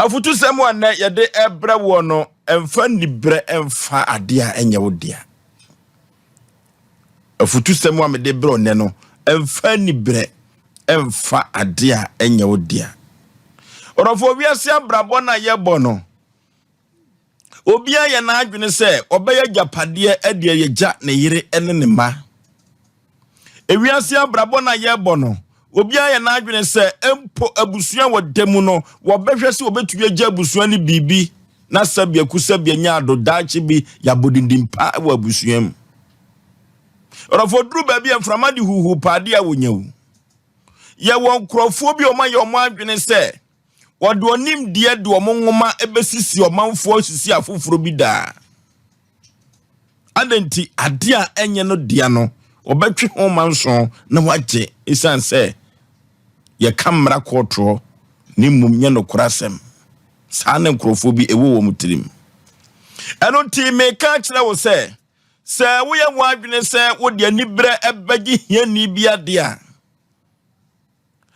Afotusɛm a nnɛ yɛde ɛbrɛ woɔ no, ɛmfa nniberɛ ɛmfa adeɛ a ɛnyɛ wo dea. Afotusɛm a mede brɛ nnɛ no, ɛmfa nniberɛ ɛmfa adeɛ a ɛnyɛ wo dea. Ɔdɔfoɔ, wiase abrabɔ no a yɛbɔ no, obiara yɛ n'adwene sɛ ɔbɛyɛ agyapadeɛ de agya ne yere ne ne mma. Ewiase abrabɔ no a yɛbɔ no, obiara yɛ n'adwene sɛ mpo abusua wɔ da mu no, wɔbɛhwɛ sɛ wɔbɛtumi agya abusua no biribi na sɛbea kusɛbea nya ado daakye bi yɛabɔ dindin pa wɔ abusua mu. Ɔdɔfoɔ, duru baabi a mframa de huhu paade a wɔnya wu. Yɛwɔ nkurɔfoɔ bi a wɔayɛ wɔn adwene sɛ wɔde ɔnimdeɛ de wɔn nwoma bɛsisi ɔmanfoɔ sisi afoforɔ bi daa. Adɛn nti adeɛ a ɛnyɛ no dea no wɔbɛtwe ho manson na wagye, ɛsiane sɛ yɛka mmara kɔɔtoɔ ne mmom nyɛ nokorɛ asɛm. Saa ne nkurɔfoɔ bi ɛwɔ wɔn tirim. Ɛno nti meka kyerɛ wo sɛ, sɛ woyɛ wɔn adwene sɛ wode aniberɛ ɛbɛgye hiani bi adeɛ a,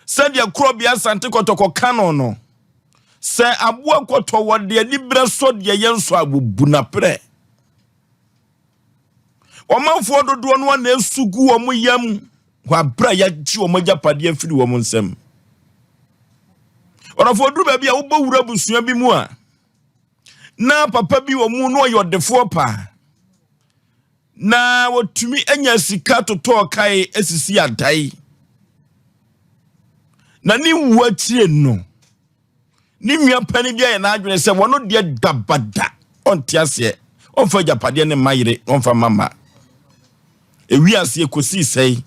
sɛdeɛ Korɔbea Asante Kɔtɔkɔ ka no no, sɛ aboa kɔtɔ wɔde aniberɛ sɔ deɛ yɛ nso a, wɔbu naprɛ. Ɔmanfoɔ dodoɔ no ana esu gu wɔn yam wɔ abere a yɛagye wɔn agyapadeɛ afiri wɔn nsam. Ɔdɔfoɔ, duru baabi a wobɔ wura abusua bi mu a, na papa bi wɔ mu na ɔyɛ ɔdefoɔ paa, na wɔtumi anya sika totɔɔ kae asisi adae, na ne wu akyire no, ne nua panin bi ayɛ n'adwene sɛ wɔn deɛ dabada ɔnte aseɛ, ɔmfa agyapadeɛ ne mma yere, ɔmfa mma mma. Ewi aseɛ kɔsii sɛe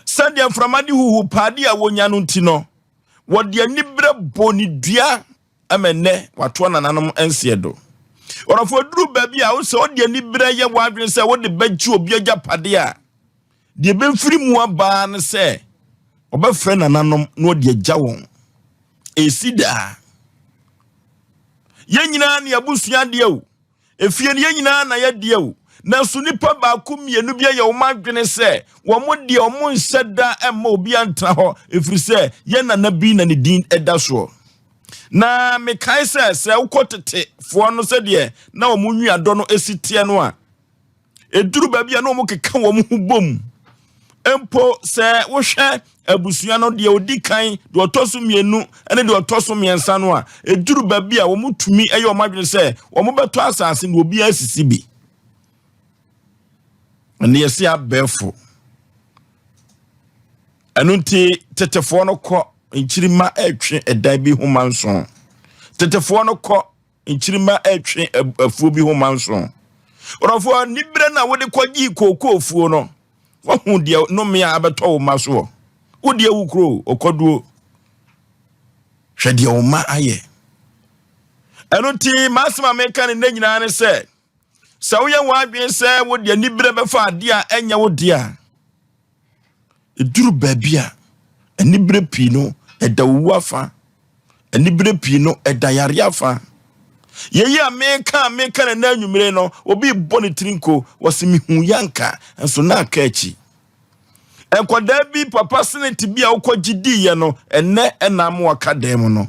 sɛdeɛ mframa de huhu paade a wɔnya no nti no, wɔde aniberɛ bɔ ne dua ama nnɛ watoa nananom nseɛ do. Ɔdɔfoɔ, duru baabi a wosɛ wode aniberɛ yɛ w'adwene sɛ wode bɛgye obi agyapadeɛ a, deɛ bɛmfiri mu abaa ne sɛ ɔbɛfrɛ nananom na ɔde agya wɔn. Ɛsi daa yɛn nyinaa ne abusua deɛ o, efie no yɛn nyinaa na yɛdeɛ o, nanso nipa baako mmienu bi ayɛ wɔn adwene sɛ wɔn deɛ wɔn nhyɛ da mma obi antena hɔ, ɛfiri sɛ yɛn nana bi na ne din da soɔ. Na mekae sɛ sɛ wokɔ tetefoɔ no sɛdeɛ na wɔn nnuadɔ no esi teɛ no a, ɛduru baabi a na wɔn keka wɔn ho bom. Mpo sɛ wohwɛ abusua no, deɛ odi kan, deɛ ɔtɔ so mmienu ne deɛ ɔtɔ so mmiɛnsa no a, ɛduru baabi a wɔn tumi yɛ wɔn adwene sɛ wɔn bɛtɔ asase na obiara sisi bi. Ɛne yɛsi abɛɛfo. Ɛno nti tetefoɔ no kɔ, nkyirima ɛretwe ɛdan bi ho manson. Tetefoɔ no kɔ, nkyirima ɛretwe afuo bi ho manson. Ɔdɔfoɔ, nibere na wode kɔgye kookoofuo no, wahu deɛ nnome a abɛtɔ wo ma soɔ. Wode awu kuro ɔkɔduo, hwɛ deɛ wo ma ayɛ. Ɛno nti m'asɛm a meka ne nnɛ nyinaa ne sɛ, sɛ woyɛ w'adwene sɛ wode anibere bɛfa adeɛ a ɛnyɛ wo deɛ a, ɛduru baabi a anibere pii no ɛda owu afa, anibere pii no ɛda yare afa. Yɛyi a meka ne nna anwummere no, obi bɔ ne tiri nko wɔsi mihu yanka nso na aka akyi. Nkwadaa bi papa senate bi a wokɔgye diiɛ no, ɛnɛ ɛnam waka dan mu no.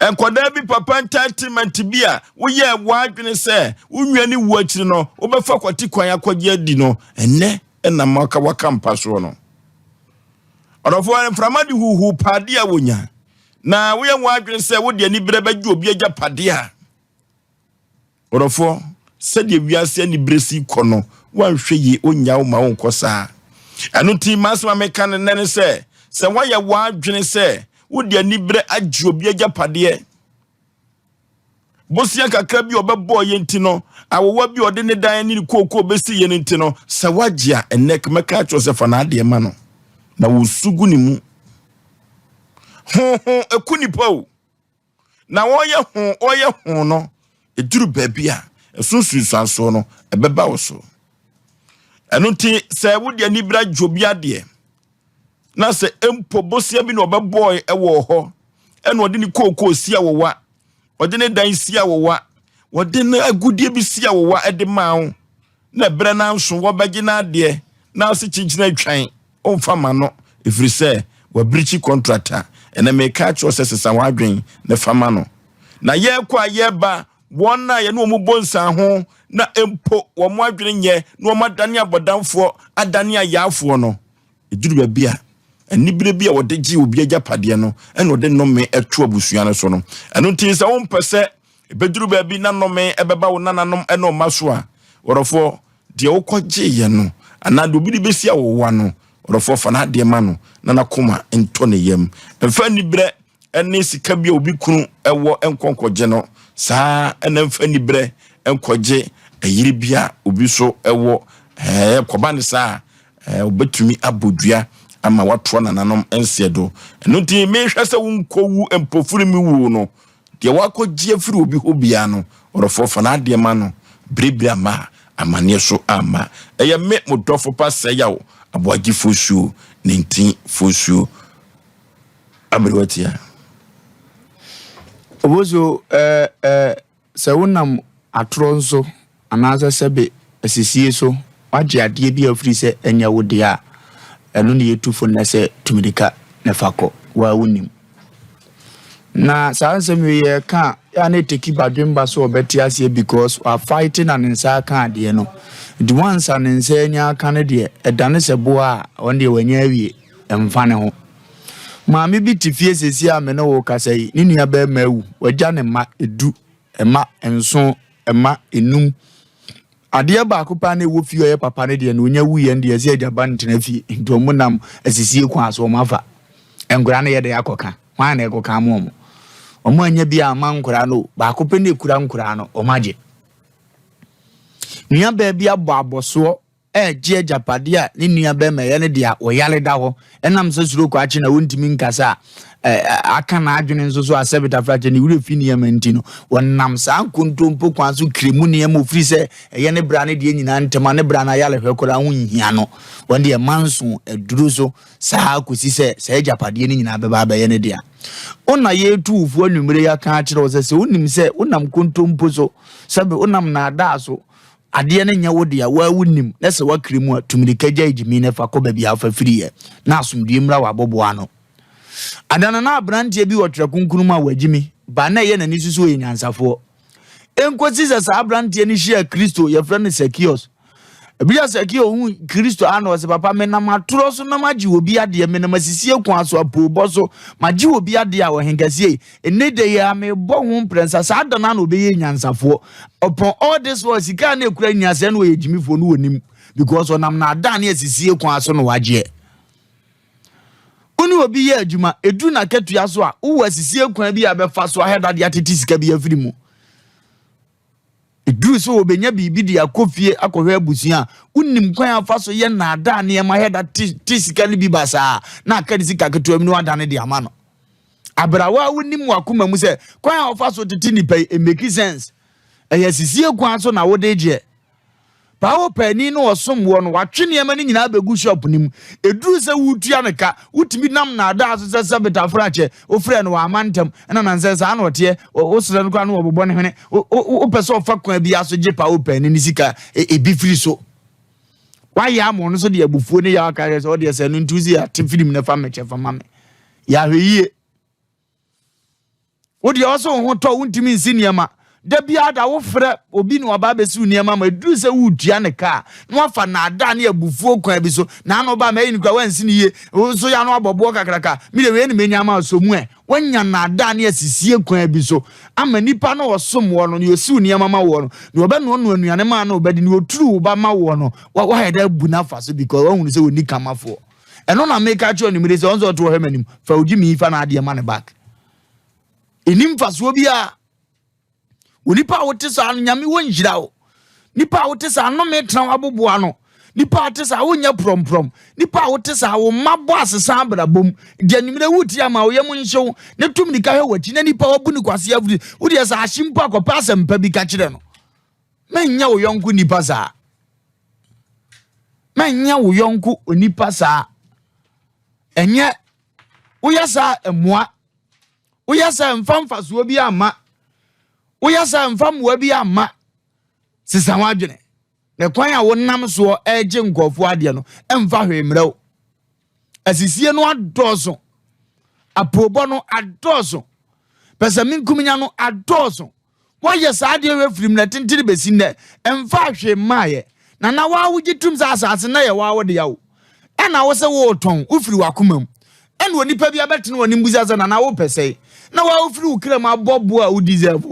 Nkwadaa bi papa entitlement bi a woyɛ w'adwene sɛ wo nua ne wu akyiri no wobɛfa kwati kwan akɔgye adi no, ɛnɛ ɛnam waka waka mpa soɔ no. Ɔdɔfoɔ, mframa de huhu paade a wonya, na woyɛ w'adwene sɛ wode aniberɛ bɛgye obi agyapadeɛ a, ɔdɔfoɔ, sɛdeɛ wiase aniberɛ si kɔ no, woanhwɛ yie ɔnya wo ma wonkɔ saa. Ɛno nti m'asɛm a meka ne nnɛ ne sɛ, sɛ woayɛ w'adwene sɛ wode aniberɛ agye obi agyapadeɛ, bosia kakra bi a ɔbɛbɔɔ yɛ nti no, awowa bi a ɔde ne dan ne ne kookoo bɛsi yɛ no nti no, sɛ woagye a, ɛnnɛ mɛka akyerɛ sɛ fa n'adeɛ ma no na wɔsu gu ne mu. Ho ɛku nipa o, na wɔyɛ ho ɔyɛ ho no, ɛduru baabi a ɛso nsunsuansoɔ no ɛbɛba wo so. Ɛno nti sɛ wode anibere agye obi adeɛ, na sɛ mpo bosia bi na ɔbɛbɔɔ ɛwɔ hɔ, ɛna ɔde ne kookoo si awowa, ɔde ne dan si awowa, wɔde ne agudeɛ bi si awowa ɛde maa wo, na ɛberɛ nanso wɔbɛgye n'adeɛ na ase kyinkyini atwan, ɔmfa ma no, ɛfiri sɛ wabirikyi contract a Ɛnɛ meka akyerɛ sɛ sesa w'adwen na fa ma no. Na yɛrekɔ a yɛreba, wɔn a yɛne wɔn bɔ nsan ho na mpo wɔn adwene nyɛ na wɔn adane abɔdamfoɔ, adane ayaafoɔ no, ɛduru baabi a anibere bi a wɔde gye obi agyapadeɛ no ɛna ɔde nnome ɛto abusua no so no. Ɛno nti sɛ wompɛ sɛ ɛbɛduru baabi na nnome ɛbɛba wo nananom ɛne ɔma so a, wɔdɔfoɔ, deɛ wokɔgyeeɛ no anaa deɛ obi de bɛsi awowa no, ɔdɔfoɔ, fa n'adeɛ ma no na n'akoma ntɔ ne yam. Mfa aniberɛ ne sika bi a obi kunu ɛwɔ nkɔnkɔgye no saa, ɛna mfa aniberɛ nkɔgye ɛyere bi a obi so ɛwɔ. Kɔba ne saa, wobɛtumi abɔ dua ama watoa nananom nseɛ do. Ɛno nti mehwɛ sɛ wonkɔwu mpofiri mi wuo no, deɛ wakɔgye afiri obi hɔ biara no, ɔdɔfoɔ, fa n'adeɛ ma no berebere ama amanneɛ so ama. Ɛyɛ me mo dɔfo pa sɛ yaw aboagye fosuo ne ntin fosuo aberewa tia. Obosuo, ɛɛ ɛɛ sɛ wonam atorɔ nso anaasɛ sɛbe asisie so wagye adeɛ bi a ofiri sɛ ɛnyɛ wo deɛ a, ɛno ne yɛtu fo nnɛ sɛ tumirika ne fa kɔ waa. Wonim na saa nsɛm yi yɛka a, yɛ a na ɛteki badwemba so ɔbɛte aseɛ because wafight na ne nsa aka adeɛ no. Nti wansa ne nsa anya aka no deɛ, ɛdane sɛ boa a ɔno deɛ wanya awie, ɛmfa ne ho. Maame bi te fie sesi a me ne wo kasa yi, ne nua bɛrima awu, wagya ne mma 10, mma 7, mma 5. Adeɛ baako paa na ɛwɔ fie a ɔyɛ papa no deɛ no, onya wuiɛ no deɛ, ɛsɛ agya ba no tena fie. Nti ɔmo nam asisie kwan so ɔmo afa nkwaraa no. Yɛ de akɔka hwan na ɛkɔka ama ɔmo? Ɔmo anya bi ama nkwaraa no, baako pɛ na ekura nkwaraa no. Ɔmo agye nua baa bi abɔ abɔsoɔ ɛregye agyapadeɛ a ne nua bɛrima ɛyɛ ne deɛ ɔyare da hɔ, ɛnam sɛ suro kɔ akyi na wɔntumi nkasa a aka n'adwene nso so asɛ bitafra ne werɛ fi nneɛma. Nti no wɔnam saa nkontompo kwan so kire mu nneɛma ofiri sɛ ɛyɛ ne bra ne deɛ nyinaa ntɛm a ne bra no ayarehwɛ koraa ho nhia no. Wɔn deɛ manso aduro so saa kɔsi sɛ saa agyapadeɛ no nyinaa bɛba abɛyɛ ne dea. Wona yɛretu wo fo anwummerɛ yi aka akyerɛ wo sɛ sɛ wonim sɛ wonam kontompo so, sɛbe wonam naadaa so, adeɛ no nyɛ wo dea, waa wonim na sɛ woakiri mu a, tumirika gya gyimi no fa kɔ baabi a wofa firiiɛ na asomdue mmra w'aboboa ano. Adana na aberanteɛ bi wɔ Twerɛ Kronkron mu a wagyimi ba na ɛyɛ n'ani so sɛ ɔyɛ nyansafoɔ. Ɛnkɔsi sɛ saa aberanteɛ no hyia Kristo, yɛfrɛ no Sakios. Ebi a Sakeo hu Kristo a na ɔsɛ, "Papa, menam atorɔ so nam agye obi adeɛ, menam asisie kwan so, apoobɔ so magye obi adeɛ a ɔhenkɛseɛ yi, ɛnɛ da yi a mebɔ ho mprɛnsa." Saa da no a na ɔbɛyɛ nyansafoɔ. Upon all this while, sika a na ɛkura nyiasɛɛ na ɔyɛ gyimifoɔ no wɔnim because ɔnam naadaa ne asisie kwan so na wagyeɛ. Wo ne obi yɛ adwuma, ɛduru n'akatua so a, wowɔ asisie kwan bi a bɛfa so ahɛ dadeɛ atete sika bi afiri mu. Ɛduru sɛ wɔbɛnya biribi de akɔ fie akɔhwɛ abusua a, wonim kwan afa so yɛ naadaa nneɛma hɛ da te sika no bi ba saa na aka ne sika ketewa mu no adane de ama no. Abrawa a wonim wakoma mu sɛ kwan a wɔfa so tete nipa yi ɛmake sense, ɛyɛ sisie kwan so na wode gyeɛ. Paa paani no ɔsom wɔ no, watwe nneɛma no nyinaa bɛgu shop no mu. Ɛduru sɛ wotua no ka, wotumi nam naadaa so sɛ sɛ betafra kyɛ wofrɛ no wama ntɛm ɛna nansɛ saa na ɔteɛ. Wosrɛ no koraa no wɔbobɔ ne hwene. Wopɛ sɛ ɔfa kwan bi so gye paa paani no sika ebi firi so. Wayɛ ama ɔno so de abufuo ne yɛ aka kyerɛ sɛ ɔdeɛ sɛ no nti wosi ate firim no fa mekyɛ fa ma me. Yɛahwɛ yie. Wodeɛ ɔsɛ wo ho tɔ, wontumi nsi nneɛma da biara da. Wofrɛ obi na waba abɛsiw nneɛma ma ɛduru sɛ woretua ne kaa na wafa naadaa ne abufuo kwan bi so na ano ba ma ɛyi no kora wansi ne yie. Wo nso yɛ ano abɔboɔ kakraka, mede wei ne menya ama so mu ɛ. Wanya naadaa ne asisie kwan bi so ama nipa no ɔsom wɔ no ne ɔsiw nneɛma ma wɔ no ne ɔbɛnoanoa nnuane ma no ɔbɛde ne ɔturu wo ba ma wɔ no. Wayɛ dɛ abu no afa so because wahunu sɛ ɔni kamafoɔ. Ɛno na meka kyerɛ onimire sɛ ɔnso ɔto ɔhwɛ m'anim fa ogyi mi fa n'adeɛ ma ne back. Ɛni mfasoɔ biara. Onipa a wote saa no, Nyame wɔ nhyira wo. Nipa a wote saa, nnome tena waboboa no. Nipa a wote saa, wonyɛ prɔmprɔm. Nipa a wote saa, wo mma bɔ asesa abrabom. Deɛ nwumire wotie ama wo yam nhyew ne tum nika hwɛ w'akyi na nipa wabu ne kwase afiri wodeɛ sɛ ahye mpo akɔpɛ asɛmpa bi ka kyerɛ no. Mɛnyɛ wo yɔnko nipa saa, mɛnyɛ wo yɔnko onipa saa. Ɛnyɛ woyɛ saa mmoa, woyɛ saa mfa mfasoɔ bi ama, woyɛ saa mfa mmoa bi ama. Sesa w'adwene na kwan a wonam soɔ ɛregye nkurɔfoɔ adeɛ no, ɛmfa hwee mmerɛ wo. Asisie no adɔɔso. Apoobɔ no adɔɔso. Pɛsɛmenkominya no adɔɔso. Woayɛ saa adeɛ wei firi mmerɛ tentene bɛsi nnɛ, ɛmfaa hwee mmaeɛ. Nana, wo ara wogye tom sɛ asase no yɛ wo ara wo dea o. Ɛna wo sɛ woretɔn, wofiri w'akoma mu. Ɛna onipa bi abɛtena w'anim bisa sɛ, Nana, wopɛ sɛn? Na wo ara wofiri wo kra mu abɔ boɔ a wo deserve.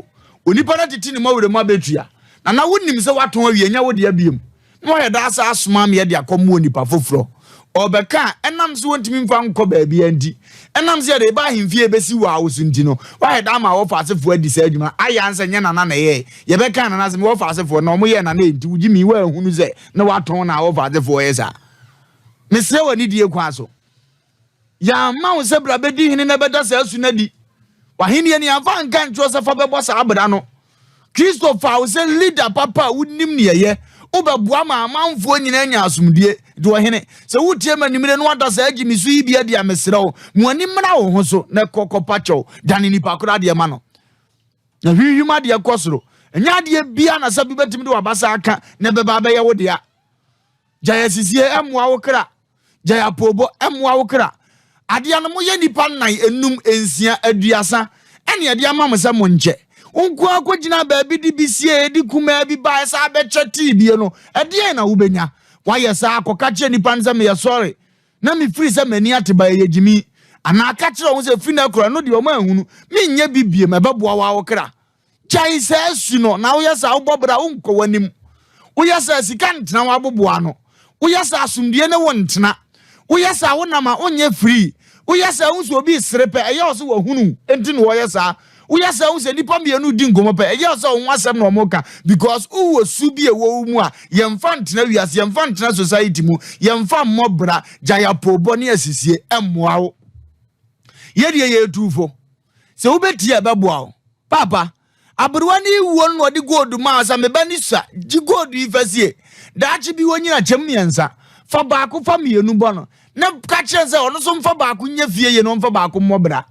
Onipa no atete ne mmɔwerɛ mu abɛtua. Nana, wonim sɛ woatɔn awie, ɛnyɛ wo dea biom. na wayɛ daa saa asoma me de akɔma onipa foforɔ. Ɔrebɛka a, ɛnam sɛ wɔntumi mfa nkɔ baabiara nti, ɛnam sɛ yɛde reba ahemfie rebɛsi wɔ awo so nti no, wayɛ daa ma wɔfa asefoɔ adi saa adwuma. Ayɛ ansa nyɛ nana na ɛyɛɛ. Yɛbɛka nana sɛ wɔfa asefoɔ na wɔyɛɛ nana nti, wogye mi woanhunu sɛ na watɔn na wɔfa asefoɔ yɛ saa. Mesrɛ wɔ anidie kwan so. Yɛamma wo sɛ bra bɛdi hene na bɛda saa su no adi. W'ahenni no, yɛamfa anka nkyerɛ wo sɛ fa bɛbɔ saa bra no. Kristo faa wo sɛ leader papa a wonim nea ɛyɛ. Wobɛboa ma amanfoɔ nyinaa anya asomdue. Nti ɔhene, sɛ wotie m'animire na woada saa gyimiso yi bi adi a, mesrɛ wo, ma w'ani mmra wo ho so na kɔ kɔpa kyɛw. Dane nipa koro adeɛ ma no. Na hwimhwim adeɛ kɔ soro. Ɛnyɛ adeɛ biara na sɛ bi bɛtumi de w'abasa aka na ɛbɛba abɛyɛ wo dea. Gyae asisie, ɛmmoa wo kra. Gyae apoobɔ, ɛmmoa wo kra. Adeɛ no, moyɛ nnipa nnan, enum, nsia, aduasa, ɛne ɛde ama mo sɛ monkyɛ. Wo nko ara kɔgyinaa baabi de bi siee, de kumaa bi baeɛ sɛ abɛkyɛ tee bie no, ɛdeɛn na wobɛnya? Woayɛ saa, kɔka kyerɛ nnipa no sɛ meyɛ sɔre, na mefiri sɛ m'ani ate ba ɛyɛ gyimi. Anaa ka kyerɛ wɔn sɛ firi nnɛ korɔ, ɛno deɛ wɔn anhunu, menyɛ bi biem, ɛbɛboa wo ara wo kra. Gyae saa su no, na woyɛ saa wobɔ bra wonkɔ w'anim. Woyɛ saa sika ntena w'aboboa ano. Woyɛ saa asomdue ne wo ntena. Woyɛ saa wonam a wonyɛ free. Woyɛ saa wohu sɛ obi resere pɛ ɛyɛ wo sɛ wahunu wo nti na ɔyɛ saa. Woyɛ saa wohu sɛ nnipa mmienu redi nkɔmmɔ pɛ ɛyɛ wo sɛ wo ho asɛm na wɔreka because wowɔ su bi a ɛwɔ wo mu a yɛmfa ntena wiase, yɛmfa ntena society mu, yɛmfa mmɔ bra. Gyae apoobɔ ne asisie ɛmmoa wo. Yɛdeɛ yɛyɛ tuufo. Sɛ wobɛtie a ɛbɛboa wo. Paapa, aberewa no rewuo no na ɔde gold maa sɛ me ba no sua, gye gold yi fa sie. Daakye bi wɔnyina kyɛm mmiɛnsa. Fa baako fa mmienu bɔ no. Na ka kyerɛ sɛ ɔno nso mfa baako nyɛ fie yie na ɔmfa baako mmɔ bra.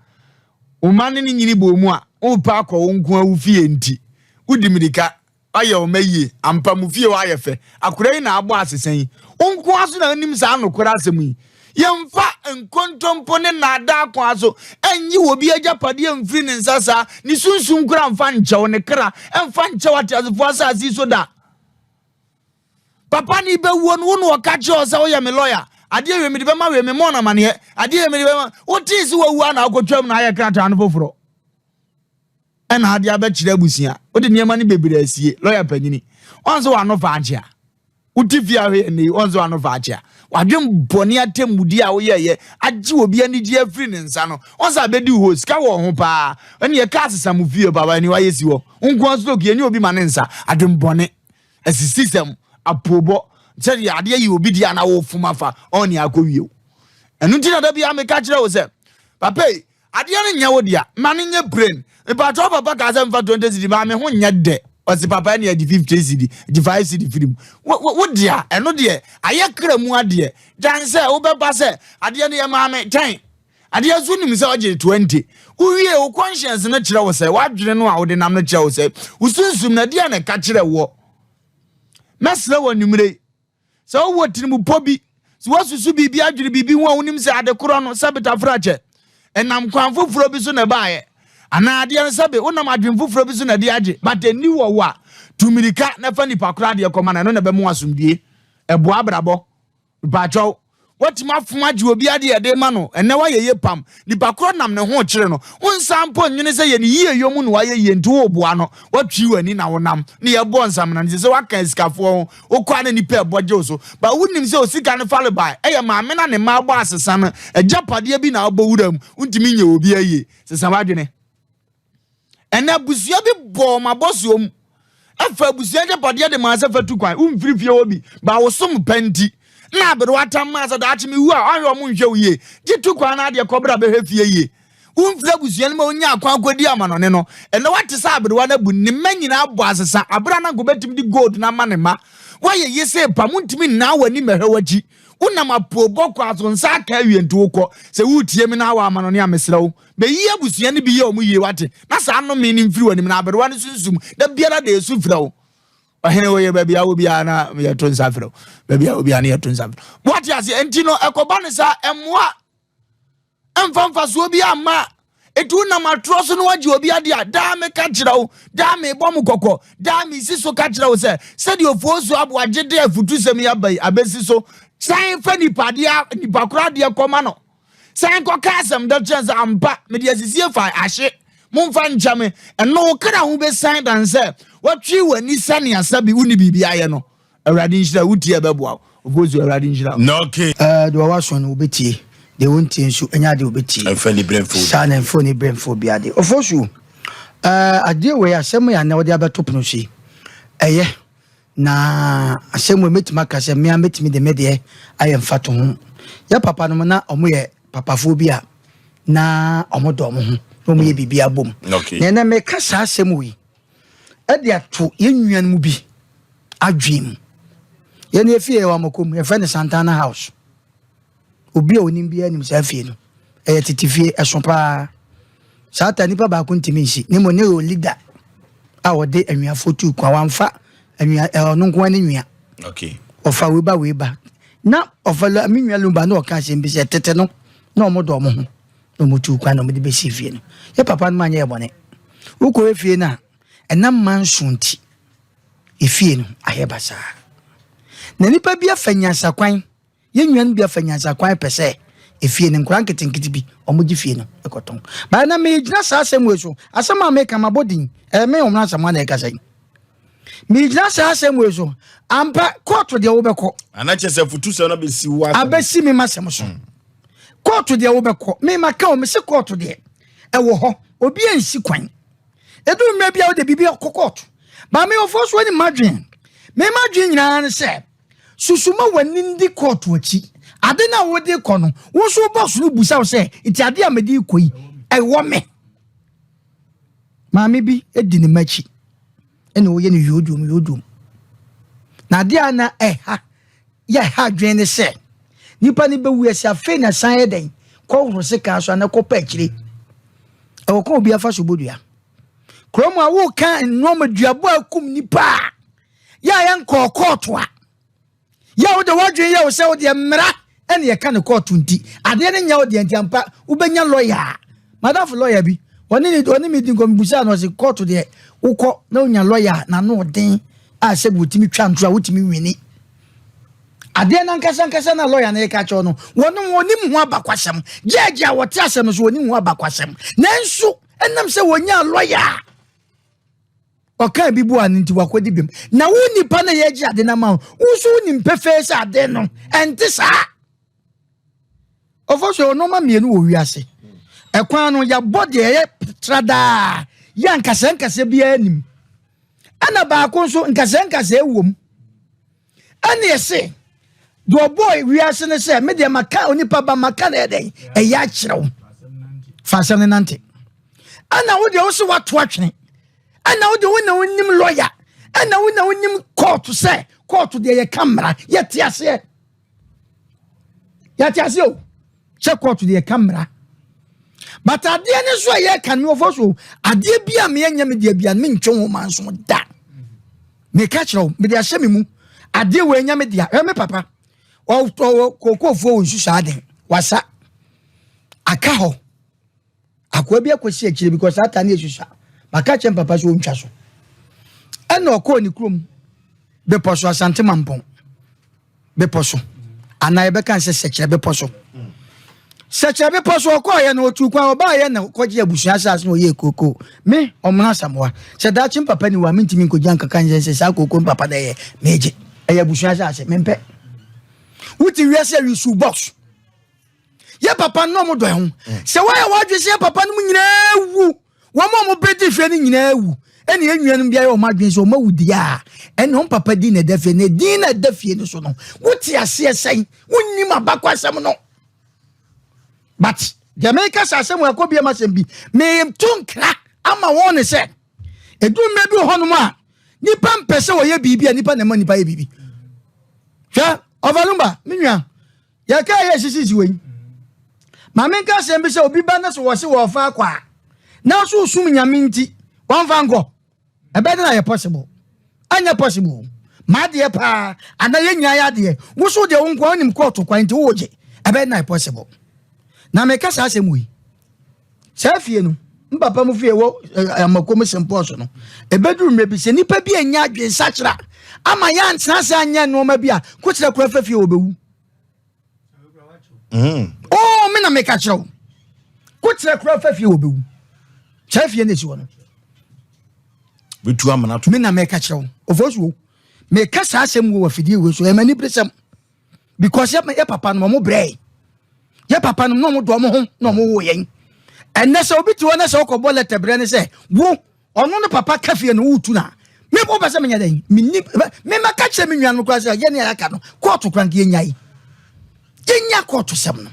Wo mma ne no nyini bɔ mu a, wopɛ akɔ wo nko ara wo fie nti, wodi mmirika. Wayɛ wo mma yie. Ampa, mo fie hɔ ayɛ fɛ. Akwadaa yi na abɔ asesa yi. Wo nko ara so na wonim saa nokorɛ asɛm yi. Yɛmfa nkontompo ne nnaadaa kwan so nnye obi agyapadeɛ mfiri ne nsa saa. Ne sunsum koraa mfa nkyɛ wo, ne kra mfa nkyɛ wo ateasefoɔ asase yi so da. Papa no bɛwuo no, wo na ɔka kyerɛ wo sɛ woyɛ me lɔya. Adeɛ wei mede bɛma wei, memmɔɔ no amaneɛ. Adeɛ wei mede bɛma. Wotee sɛ wawu a na wokɔtwam na ayɛ krataa no foforɔ. Ɛna ade abɛkyerɛ abusua. Wode nneɛma no bebree asie. Lɔya panyini. Wɔn sɛ wano fa akye a. Wote fie ahwɛ yɛn yi, wɔn sɛ wano fa akye a. Wadwen bɔne atɛmmudi a woyɛɛyɛ agye obi anigye afiri ne nsa no. Wɔn sɛ abɛdi hɔ, sika wɔ ho paa. Ɛne yɛ kaa sesa mo fie papa, ɛne wayɛ si hɔ. Nko ara stroke, yɛne obi ma ne nsa. Adwen bɔne, asisisɛm, apoobɔ, sɛdeɛ adeɛ yɛ obi deɛ a na wofom afa, ɔne akɔwie wo. Ɛno nti na da biara meka kyerɛ wo sɛ, papa yi, Adeɛ no nyɛ wo dea, ma no nyɛ plain. Mepakyɛ wo papa kaa sɛ mfa 20 cedi maa me ho nyɛ dɛ. Ɔse papa ɛne agye 50 cedi, gye 5 cedi firi mu. Wo, wo, wo dea, ɛno deɛ, ayɛ kra mu adeɛ. Gyan sɛ wobɛba sɛ adeɛ no yɛ maa me 10. Adeɛ nso nim sɛ ɔgye 20. Wowie, wo conscience no kyerɛ wo sɛ, w'adwene no a wode nam no kyerɛ wo sɛ, wo sunsum no ɛdeɛn na ɛka kyerɛ woɔ. Mɛsrɛ wo anwummerɛ yi, Sɛ wowɔ tirimupɔ bi, sɛ woasusu biribi adwene biribi ho a wonim sɛ ade korɔ no sɛbe tafrakyɛ, ɛnam kwan foforɔ bi so na ɛbaeɛ, anaa adeɛ no sɛbe wonam adwene foforɔ bi so na ɛde agye, but ɛnni wɔ wo a, tu mmirika na fa nipa korɔ adeɛ kɔma no, ɛno na ɛbɛma wo asomdwie. Ɛboa abrabɔ. Mpakyɛw, Watumi afom agye obi ade a ɛde rema no, ɛnnɛ wayɛ yie pam. Nipa korɔ nam ne ho rekyere no. Wonsan mpo nnwene sɛ yɛ ne yieyɔ mu na wayɛ yie nti woreboa no. Woatwi w'ani na wonam ne yɛbɔ nsamena no. Sɛ woaka asikafoɔ ho, wokɔ a na nipa ɛbɔ gye wo so. But wonim sɛ osika no farebae ɛyɛ maame no a ne mma abɔ asesa no agyapadeɛ bi na wobɔ wura mu. Wontumi nyɛ obi ayie. Sesa w'adwene. Ɛnna abusua bi bɔɔ wɔn abɔsoɔ mu fa abusua agyapadeɛ de maa sɛ fa tu kwan. Womfiri fie hɔ bi, ba wo som pa nti. Na aberewa tam maa sɛ daakye mewu a, ɔnhwɛ wɔn nhwɛ wo yie. Gye tu kwan na adeɛ kɔbra bɛhwɛ fie yie. Womfiri abusua no ma wonya akwan kɔdi amanɔne no. Ɛnna wate sɛ aberewa no abu ne mma nyinaa bɔ asesa abere a na anka obɛtumi de gold no ama ne mma. Woayɛ yesee pa, montumi nnaa w'ani mmɛhwɛ w'akyi. Wonam apoobɔ kwan so, nsa aka awie nti wokɔ. Sɛ woretie me na awɔ amanɔne a, mesrɛ wo, Bɛyi abusua no bi yɛ wɔn yie wate, na saa nnome no mfiri w'anim, na aberewa no sunsum da biara da esu frɛ wo. Ɔhene wo yɛ baabi a wɔ biara na yɛto nsa frɛ wo, baabi a wɔ biara na yɛto nsa frɛ wo. Wate aseɛ? Nti no ɛkɔba no saa, ɛmmoa. Ɛmfa mfasoɔ bi amma. Eti wonam atorɔ so na woagye obi adeɛ a, daa meka kyerɛ wo, daa mebɔ mo kɔkɔ, daa mesi so ka kyerɛ wo sɛ, sɛdeɛ Ofosu Aboagye de afutusɛm yi aba yi abɛsi so, san fa nipa adeɛ, nipa korɔ adeɛ kɔma no. San kɔka asɛm da kyerɛ sɛ, ampa, mede asisie fa ahye, momfa nkyɛ me. Ɛno wo kra ho bɛsan dan sɛ woatwe w'ani sɛnea sɛbe wonni biribi ayɛ no. Awurade nhyira wo tie ɛbɛboa wo. Ofosu Awurade nhyira wo. Okay. Ɛɛ deɛ ɔwɔ aso no ɔbɛtie, deɛ ɔntie nso ɛnyɛ adeɛ ɔbɛtie. Ɛmfa ni berɛ mfa obi. Saa na ɛmfa ni berɛ mfa obi adeɛ. Ofosu, ɛɛ adeɛ wei asɛm yi a na wɔde abɛto pono so yi, ɛyɛ na asɛm wei mɛtumi aka sɛ mmea mɛtumi de me deɛ ayɛ mfatoho. Yɛ papa nom na wɔn yɛ papafoɔ bi a na wɔn dɔ wɔn ho na wɔn yɛ biribi abom. Okay. Na ɛnɛ meka saa asɛm wei ɛde ato yɛn nuanom bi adwene mu. Yɛn efie yɛ wɔ Amakom, yɛfrɛ no Santana House. Obi a onim biara nim saa fie no. Ɛyɛ tete fie, ɛso paa. Saa ta nipa baako ntumi nsi. Ne mmom ne yɛ leader a ɔde anwiafoɔ tuu kwan. Wamfa anwia ɔno nko ara ne nwia. Okay. Ɔfa wei ba wei ba. Na ɔfa me nua Lumba na ɔka asɛm bi sɛ tete no na wɔn dɔ wɔn ho na wɔn tuu kwan na wɔn de bɛsi fie no. Yɛ papa no ma nyɛ yɛ bɔne. Wokɔ efie no a ɛnam manso nti. Efie no ayɛ basaa. Na nnipa bi afa nyansakwan, yɛn nuanom bi afa nyansakwan pɛ sɛ efie no, nkwadaa nketenkete bi, wɔgye fie no kɔtɔn. Baa na megyina saa asɛm wei so, asɛm a meka mabɔ din, ɛyɛ me Omena Asamoah na ɛkasa yi. Megyina saa asɛm wei so, ampa kóòtù deɛ wobɛkɔ. Ana kyɛ sɛ futusɛm no abɛsi wo asɛm. Abɛsi me m'asɛm so. Kóòtù deɛ wobɛkɔ, me maka o, mese kóòtù deɛ ɛwɔ hɔ, obi ansi kwan. Ɛduru mmerɛ bi a wode biribi kɔ kɔɔto. Ba me ɔfoɔ so anim madwen. Me madwen nyinaa ne sɛ, susu ma w'ani ndi kɔɔto akyi. Ade no a wode kɔ no, wo nso wo bɔs no busa wo sɛ, nti ade a mede rekɔ yi, ɛwɔ me? Maame bi di ne mma akyi ɛna ɔyɛ no yoodwom yoodwom. Na ade a na ɛha yɛ ha adwene ne sɛ, nipa no bɛwu ɛsɛ afei na san yɛ dɛn kɔhoro sekan so anaa kɔpɛ akyire. Ɛwɔ kwan obi afa so bɔ dua. Kurom a woka nneɛma duabɔ a akum nipa a yɛ a yɛnkɔɔ kɔɔto a yɛ a wode w'adwene yɛ wo sɛ wodeɛ mmara ɛne yɛka no kɔɔto nti adeɛ no nyɛ wo deɛ nti ampa wobɛnya lɔya a madamfo lɔya bi ɔne ne ɔne me di nkɔm busaa no ɔse kɔɔto deɛ wokɔ na wonya lɔya a n'ano ɔden a sɛ wotumi twa nto a wotumi wini adeɛ no ankasa ankasa na lɔya no reka kyerɛ no wɔnom wɔnim ho abakwasɛm gyɛɛgye a wɔte asɛm no so wɔnim ho abakwasɛm nanso ɛnam sɛ wɔnya lɔya a ɔkaa bi boa no nti wakɔdi bem na wo nipa no yɛgye ade no ama wo wo nso wonim pefee sɛ ade no ɛnte saa ɔfɔ so nneɛma mmienu wɔ wiase ɛkwan no yɛabɔ deɛ ɛyɛ tradaa yɛ nkasɛɛ nkasɛɛ biara nim ɛna baako nso nkasɛɛ nkasɛɛ wom ɛne ɛse deɛ ɔbɔɔ wiase no sɛ me deɛ maka onipa ba maka na ɛdɛn ɛyɛ akyerɛ wo fa asɛm no nante ɛna wo deɛ wo se woato atwene ɛna wo deɛ wo na wonim lɔya ɛna wo na wonim kɔɔto sɛ kɔɔto deɛ yɛka mmara yɛte aseɛ yɛte aseɛ o sɛ kɔɔto deɛ yɛka mmara but adeɛ no nso a yɛka no ɔfɔ so adeɛ bi a meyɛnyɛ me deɛ bia mentwe ho ma nso da meka kyerɛ wo mede ahyɛ me mu adeɛ wɔ anya me dea hwɛ me papa ɔwɔ kokofoɔ wɔ nsusu aden wasa aka hɔ akoa bi akɔsi akyire bi kɔ saa ta ne ɛsusua maka kyerɛ papa sɛ ɔntwa so ɛna ɔkɔɔ ne kurom bepɔ so asante mampɔn bepɔ so anaa yɛbɛka sɛ sɛkyerɛ bepɔ so sɛkyerɛ bepɔ so ɔkɔɔyɛ no ɔtu kwan ɔbaayɛ na kɔgye abusua asase na ɔyɛ kooko me ɔmono asamoa sɛ daakye mpapa ni wɔ a mentumi nkɔgya nkaka nhyɛ sɛ saa kooko mpapa na ɛyɛ megye ɛyɛ abusua asase mempɛ wote wiase awisu box yɛ papa no ɔmo dɔ ho sɛ woayɛ w'adwene sɛ yɛ papa no mu nyinaa wu wɔn a wɔbɛdi fie no nyinaa wu ɛne yɛn nuanom bi ayɛ wɔn adwene sɛ wɔn awu deɛ a ɛne wɔn papa din na ɛda fie na din na ɛda fie no so no wote aseɛ sɛn wonnim abakwasɛm no but deɛ meka sɛ asɛm ɛkɔ biam asɛm bi meto nkra ama wɔn ne sɛ ɛduru mmerɛ bi wɔ hɔnom a nipa mpɛ sɛ wɔyɛ biribi a nipa na ɛma nipa yɛ biribi hwɛ ɔvalumba me nua Yɛkaa yɛ sisisi wei. Ma menka asɛm bi sɛ obi ba na sɛ wɔse wɔfa akɔ a, na so sum nyame nti wɔmfa nkɔ. Ɛbɛyɛ dɛn ayɛ possible? Ɛnyɛ possible o. M'adeɛ paa anaa yɛn nyinaa yɛ adeɛ. Wo so deɛ wo nkoa wonim kɔɔto kwan nti wowɔ gye. Ɛbɛyɛ dɛn ayɛ possible? Na meka saa asɛm wei, saa fie no, m papa mu fie wɔ eh, Amakom Sempɔɔ so no, ɛbɛduru mmerɛ bi sɛ nnipa bi anya adwensakyera ama yɛantena ase anyɛ nnoɔma bi a kokyerɛ kora fa fie wɔbɛwu. Oh, me na meka kyerɛ wo, kokyerɛ kora fa fie wɔbɛwu. Saa fie no ɛsi hɔ no, bɛtu amena to. Me na meka kyerɛ wo, ɔfɔ so meka saa asɛm wɔ afidie wei so, ɛma niberesɛm because yɛ papa no ɔmo brɛ yɛ papa no na ɔmo dɔ ɔmo ho na ɔmo wo yɛn. Ɛnɛ sɛ obi te hɔ na sɛ ɔkɔbɔ lɛtɛ brɛ ne sɛ wo ɔno ne papa ka fie no wotu na me wopɛ sɛ menyɛ dɛn? Menni me mɛka kyerɛ me nuanom koraa sɛ yɛne a yɛaka no kɔɔto koraa nka yɛnyae yɛnya kɔɔto sɛm no.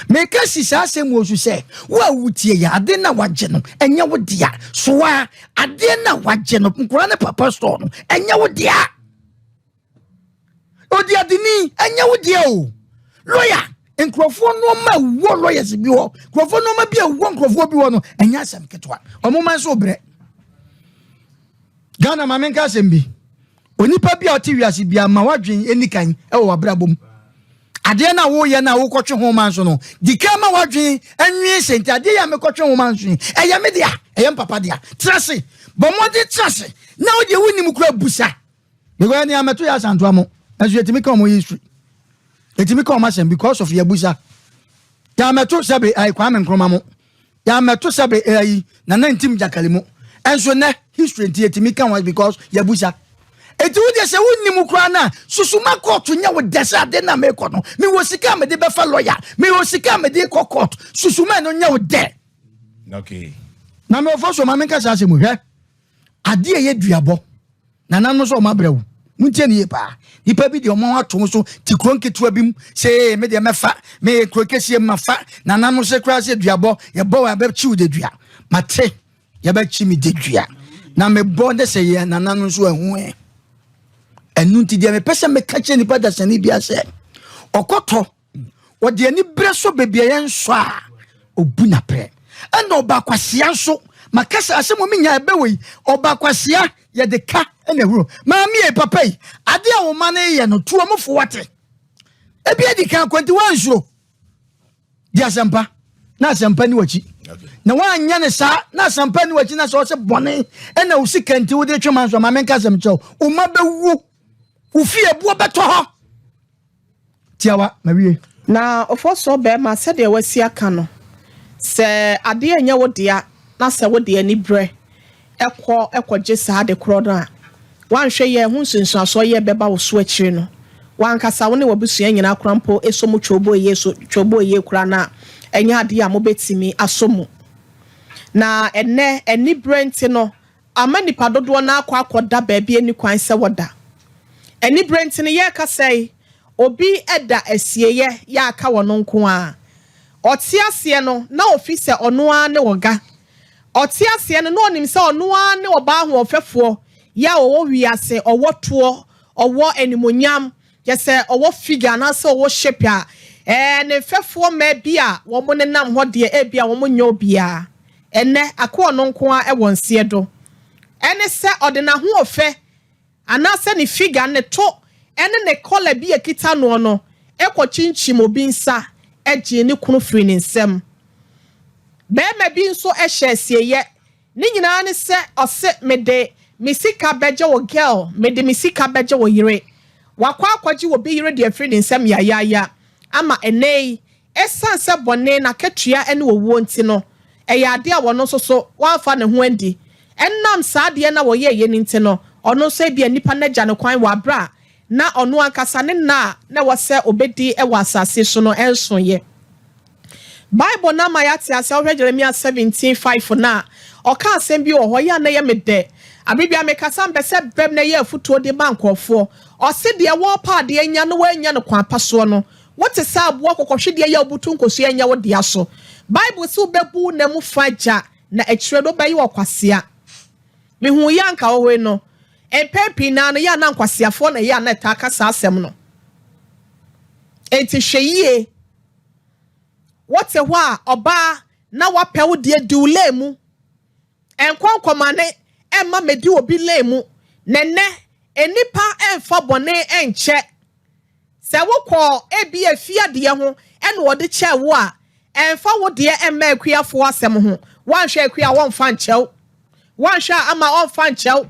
Meka si saa asɛm wɔ so sɛ wo a wotie yɛ ade na wagye no ɛnyɛ wo dea soa adeɛ na wagye no nkora ne papa store no ɛnyɛ wo dea. Odiadeni ɛnyɛ wo deɛ o. Lawyer, nkurɔfoɔ nneɛma ɛwɔ lawyers bi hɔ, nkurɔfoɔ nneɛma bi ɛwɔ nkurɔfoɔ bi hɔ no ɛnyɛ asɛm ketewa. Ɔmo man so brɛ Ghana. Maame nka asɛm bi, onipa bi a ɔte wiase bi ama wadwen ɛni kan ɛwɔ w'abrabɔ mu. Adeɛ no a woyɛ no a wokɔtwe ho ma nso no, di kan ma wadwen ɛnwen sɛ nti adeɛ yɛ a mekɔtwe ho ma nso yi ɛyɛ me dea, ɛyɛ mpapa dea. Tena se bɔ mmɔden, tena se na wodeɛ wonim kora busa because ɛni amɛto yɛ asantoa mo nso yɛtumi ka ɔmo history, yɛtumi ka ɔmo asɛm because of yɛbusa. Yɛamɛto sɛbe ayi Kwame Nkrumah mo, yɛamɛto sɛbe ayi Nana Ntim Gyakali mo, ɛnso nɛ history nti yɛtumi ka wɔn because yɛbusa. Eti wo deɛ sɛ wonim koraa na susuma kɔɔto nyɛ wo dɛ sɛ ade na mekɔ no mewɔ sika a mede bɛfa lɔya, mewɔ sika a mede kɔ court, susuma no nyɛ wo dɛ. Na mewɔfɔ so ma menka saa asɛm hwɛ adeɛ a ɛyɛ duabɔ nananom sɛ ɔma brɛ wo. Montie ne yie paa. Nipa bi deɛ ɔmo ato so te kuro nketewa bi mu sɛ me deɛ mɛfa me kuro kɛseɛ mu mafa nananom sɛ koraa sɛ duabɔ yɛbɔ wɔ abɛkyiw de dua mate yɛbɛkyi me de dua na mebɔ ne sɛ yɛ nananom nso ɛho ɛ. Ɛno nti deɛ mepɛ sɛ meka kyerɛ nipa dasani bia sɛ ɔkɔtɔ ɔde ani berɛ so baabi a yɛnsɔ a ɔbu naprɛ ɛna ɔba akwasia nso maka sɛ asɛm ɔmi nya ɛbɛ wei ɔba akwasia yɛde ka ɛna ehuro maame yɛ papa yi ade a wɔn ma no yɛ no tu wɔn fo wate ebi adi kan akwanti wɔnsuro di asɛmpa na asɛmpa ni wɔkyi na wɔanyɛ ne saa na asɛmpa ni wɔkyi na sɛ ɔsɛ bɔne ɛna osi kɛntɛ wode twɛ ma nso maame nka asɛm kyɛw wo ma bɛwu wo fie buo bɛtɔ hɔ tiawa ma wie. Na ɔfɔsɔɔ bɛɛma, sɛdeɛ wasi aka no, sɛ adeɛ nyɛ wo dea na sɛ wode aniberɛ kɔ kɔgye saa ade korɔ no a, woanhwɛ yie a ɛho nsunsuansoɔ yɛ bɛba wo so akyire no, w'ankasa wo ne w'abusua nyinaa koraa mpo sɔ mu twooboyie so twooboyie koraa no a, ɛnyɛ adeɛ a mobɛtumi asɔ mu. Na ɛnnɛ aniberɛ nti no, ama nnipa dodoɔ no ara akɔ akɔda baabi a ɛnni kwan sɛ wɔda. Aniberɛ nti no, yɛrekasa yi, obi da asieeɛ yɛ aka ɔno nko ara. Ɔte aseɛ no, na ɔfi sɛ ɔno ara ne ɔga. Ɔte aseɛ no, na ɔnim sɛ ɔno ara ne ɔbaa ahoɔfɛfoɔ yɛ a ɔwɔ wiase, ɔwɔ toɔ, ɔwɔ animuonyam, kyerɛ sɛ ɔwɔ figure anaasɛ ɔwɔ shape a, ɛɛ, ne mfɛfoɔ mmaa bi a wɔnenam hɔ deɛ ebia wɔnyɛ obiara. Ɛnnɛ, akoa ɔno nko ara wɔ nseɛ do. Ɛne sɛ ɔde n'ahoɔfɛ anaasɛ ne figure, ne to ne ne kɔla bi a ɛkita noɔ no kɔkyinkyim obi nsa gyee ne kunu firii ne nsam. Barima bi nso hyɛ asieeɛ. Ne nyinaa ne sɛ ɔse mede me sika bɛgye wo girl, mede me sika bɛgye wo yere. Wakɔ akɔgye obi yere de afiri ne nsam yayaaya ama ɛnnɛ yi Esiane sɛ bɔne n'akatua ne owuo nti no, ɛyɛ adeɛ a ɔno nso so wamfa ne ho andi. Ɛnam saa adeɛ no a ɔyɛeɛ no nti no, ɔno nso ebia nnipa no agya no kwan wɔ aberɛ a na ɔno ankasa ne nna a na ɛwɔ sɛ ɔbɛdi wɔ asase so no nsoeɛ. Bible no ama yɛate aseɛ, wohwɛ Jeremia 17:5 no a, ɔka asɛm bi wɔ hɔ, ɛyɛ a na ɛyɛ me dɛ. Aberɛ biara mekasa mepɛ sɛ bɛm na ɛyɛ afotuo de ma nkurɔfoɔ. Ɔse deɛ wɔrepɛ adeɛ anya na wannya no kwan pa soɔ no, Wote sɛ aboa kɔkɔhwedeɛ yi a wobutu nkosua nyɛ wo dea so. Bible se wobɛbu wo nna mu fa gya na akyire no wobɛyɛ ɔkwasea. Mehuu yɛ a anka ɔhoe no. Mpɛn pii no ara no yɛ a na nkwaseafoɔ na ɛyɛ a na ɛtaa ka saa asɛm no. Enti hwɛ yie. Wote hɔ a ɔbaa na wapɛ wo deɛ di wo lane mu. Nkɔ nkɔmane mma mɛdi obi lane mu. Na nnɛ nnipa mfa bɔne nkyɛ. Sɛ wokɔ ebia fie adeɛ ho na wɔde kyɛɛ wo a, Ɛmfa wo deɛ mma akuafoɔ asɛm ho. Woanhwɛ akua a wɔmfa nkyɛ wo. Woanhwɛ a ama ɔmfa nkyɛ wo.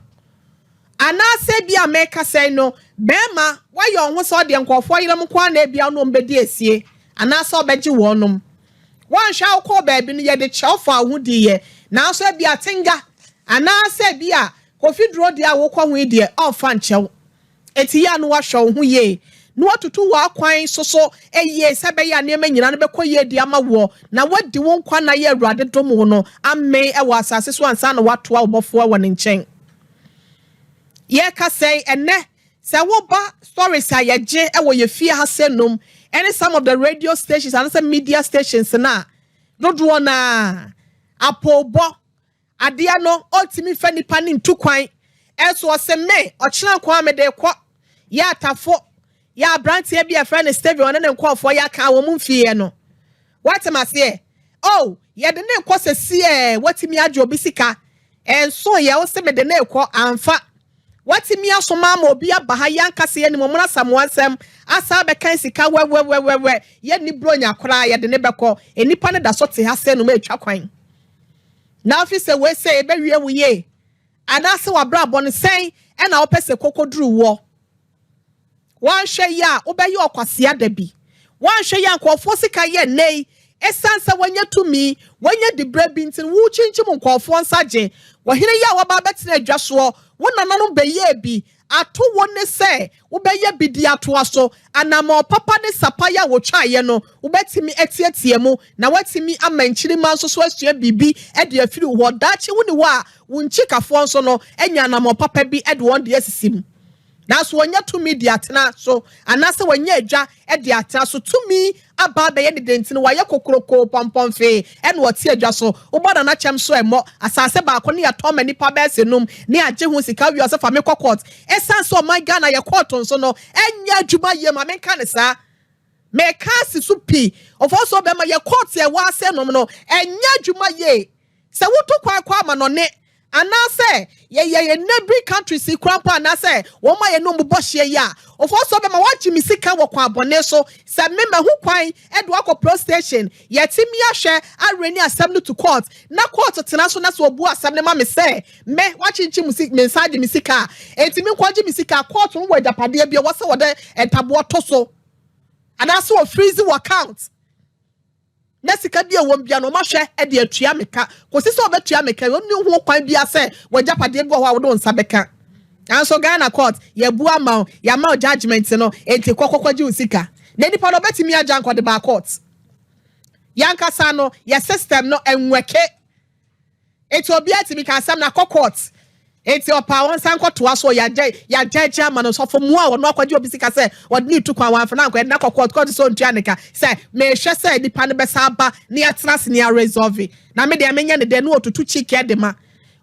Anaasɛ ebia merekasa yi no, barima, woayɛ wo ho sɛ ɔdeɛ nkurɔfoɔ yerenom nko ara na ebia wo ne wɔn bɛdi asie, anaasɛ ɔbɛgye wɔnom. Woanhwɛ a wokɔɔ baabi no, yɛde kyɛw faa wo ho diiɛ, nanso ebia Tenga, anaasɛ ebia Kofi Duro deɛ a wokɔ ho yi deɛ, ɔmfa nkyɛ wo. Enti yɛ a na woahwɛ wo ho yie, na woatutu w'akwan so so yie sɛ ɛbɛyɛ a nneɛma nyinaa no bɛkɔ yie de ama woɔ, na woadi wo nkwa nna yi a Awurade dom wo no amee wɔ asase so ansa na woatoa wo bɔfoɔ wɔ ne nkyɛn. Yɛrekasa yi, ɛnnɛ, sɛ woba stories a yɛgye wɔ yɛ fie ha sɛ nom ne some of the radio stations anaasɛ media stations no a, dodoɔ no ara, apoobɔ, Adeɛ no ɔntumi mfa nipa no ntu kwan nso ɔse me ɔkyena nko ara mede rekɔ yɛ atafo yɛ abranteɛ bi a yɛfrɛ no Steven ɔne ne nkorɔfoɔ yɛ aka wɔn mfieɛ no wate maseɛ oh yɛde ne rekɔ sɛsiɛ watumi agye obi sika nso yɛ wose mede ne rekɔ amfa watumi asoma ama obi aba ha yɛ ankasa yɛ nim ɔmo asamoa nsɛm asa abɛkan sika wɛwɛwɛwɛ yɛ ni bronya koraa yɛde ne bɛkɔ nnipa no da so te ha sɛ nom atwa kwan. Na afi sɛ wei sɛ ɛbɛwie wo yie anaasɛ w'abrabɔ no sɛn na wopɛ sɛ kɔkɔduru woɔ. Woanhwɛ yie a wobɛyɛ ɔkwasea da bi. Woanhwɛ yie a nkurɔfoɔ sika yɛ nnɛ yi ɛsiane sɛ woanya tumi, woanya diberɛ bi nti no wokyinkyim nkurɔfoɔ nsa gye. Ɔhene yi a waba abɛtena adwa soɔ, wo nananom bɛyɛɛ bi Ato wo ne sɛ wobɛyɛ bi de atoa so. Anammɔn papa ne sapaeɛ a wɔtwaeɛ no, wobɛtumi atiatia mu, na woatumi ama nkyirimma nso so asua biribi de afiri wo hɔ. Daakye wonni hɔ a, wo nkyikafoɔ nso no anya anammɔn papa bi de wɔn deɛ asisi mu. Nanso wɔanya tumi de atena so, anaasɛ wɔanya adwa de atena so. Tumi aba abɛyɛ ne dɛ nti no, wayɛ kokrokoo pɔmpɔnfee na ɔte adwa so. Wobɔ Nana kyɛm so ɛmmɔ. Asase baako ne yɛtɔn ma nnipa bɛyɛ sɛ num ne agye ho sika wie ɔsɛ fa me kɔ court. Ɛsiane sɛ ɔman Ghana yɛ court nso no ɛnyɛ adwuma yie ma menka no saa. Meka asi so pi. Ɔfɔnsoɔ bɛma yɛ court a ɛwɔ ase nom no ɛnyɛ adwuma yie. Sɛ wotu kwan kɔ amanɔne anaasɛ yɛyɛ yɛn neighbouring countries yi koraa mpo anaasɛ wɔn a yɛne wɔn bɔ hyeɛ yi a, ɔfɔɔ bɛma wɔagye me sika wɔ kwan bɔne so. Sɛ me mahu kwan de wakɔ police station, yɛatumi ahwɛ areni asɛm no to court, na court tena so na sɛ wɔbu asɛm no ma me sɛ me wɔakyinkyim me nsa agye me sika a, enti menkɔgye me sika a, court no wɔ agyapadeɛ bi a ɛwɔ sɛ wɔde ntaboɔ to so anaasɛ wɔ freeze wɔ account. Na sika bi a ɛwɔ mu biara no, wɔahwɛ de atua me ka. Kɔsi sɛ wɔbɛtua me ka, wɔnni ho kwan biara sɛ w'agyapadeɛ bi wɔ hɔ a wode wo nsa bɛka. Nanso Ghana court, yɛabu ama wo, yɛama wo judgement no, enti kɔ kɔkɔgye wo sika. Na nipa no ɔbɛtumi agya nkɔde baa court. Yɛankasa no, yɛ system no ɛnwɛke. Enti obiara tumi ka asɛm no akɔ court. Enti ɔpaa wɔn nsa nkɔtoa so yɛagya yɛagyaagya ama no sɔfo mmoa a ɔno akɔgye obi sika sɛ ɔde ne tu kwan wamfa no ankɔ yɛde no akɔ court court sɛ ɔntua ne ka sɛ mehwɛ sɛ nipa no bɛsan aba na yɛatena ase na yɛaresolve na me deɛ menyɛ ne dɛn na ɔtutu cheek de ma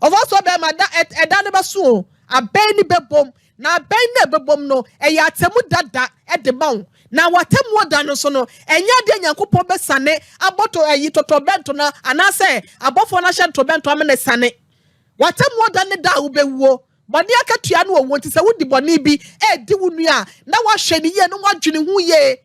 ɔfɔ so bɛrima da ɛda no bɛso o abɛn ne bɛbom Na abɛn no a ɛbɛbom no, ɛyɛ atemmu da da de ma wo. Na w'atemmuo da no nso no, ɛnyɛ adeɛ a Nyankopɔn bɛsane abɔ to ayi totorobɛnto no anaasɛ abɔfoɔ no ahyɛ totorobɛnto ama no asiane. W'atemmuo da ne da a wobɛwuo. Bɔne akatua ne owuo, nti sɛ wodi bɔne bi redi wo nua a, na woahwɛ no yie na woadwene ho yie.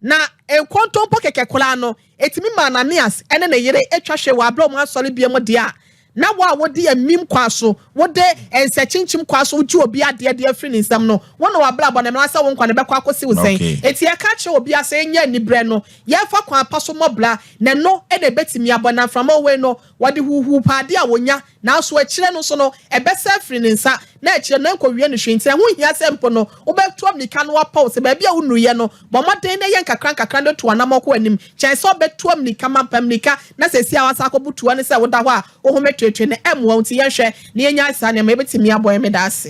Na nkontompo kɛkɛ koraa no, etumi ma Ananias ne ne yere twa hwe wɔ bere a wɔansɔre bio mu deɛ a, na wo a wode amim kwa so, wode nsakyinkyim kwa so gye obi adeɛ de afiri ne nsam no, wo na w'abrabɔ no mmara sɛ wo nkwa no bɛkɔ akɔsi wo sɛn? Enti yɛka kyerɛ obiara sɛ yɛnyɛ anibrɛ no, yɛmfa kwan pa so mmɔ bra, na ɛno na ebetumi abɔ. Na mframa wei no, wɔde huuhuu paa ade a wɔnya Nanso akyire no nso no, ɛbɛsa afiri ne nsa, na akyire no, ɛnkɔwie no hwee. Nti ɛho nhia sɛ mpo no, wobɛtu ammirika na woapɔw. Sɛ baabi a wonnuiɛ no, bɔ mmɔden na yɛ nkakrankakra na tu w'anammɔn kɔ w'anim, kyɛn sɛ wobɛtu ammirika mampa mmirika na seesei a woasan akɔbutu hɔ ne sɛ woda hɔ a wohome tweetwee no, ɛmmoa wo. Nti yɛnhwɛ na yɛnnyae saa nneɛma yi, ɛbɛtumi aboa yɛn. Meda ase.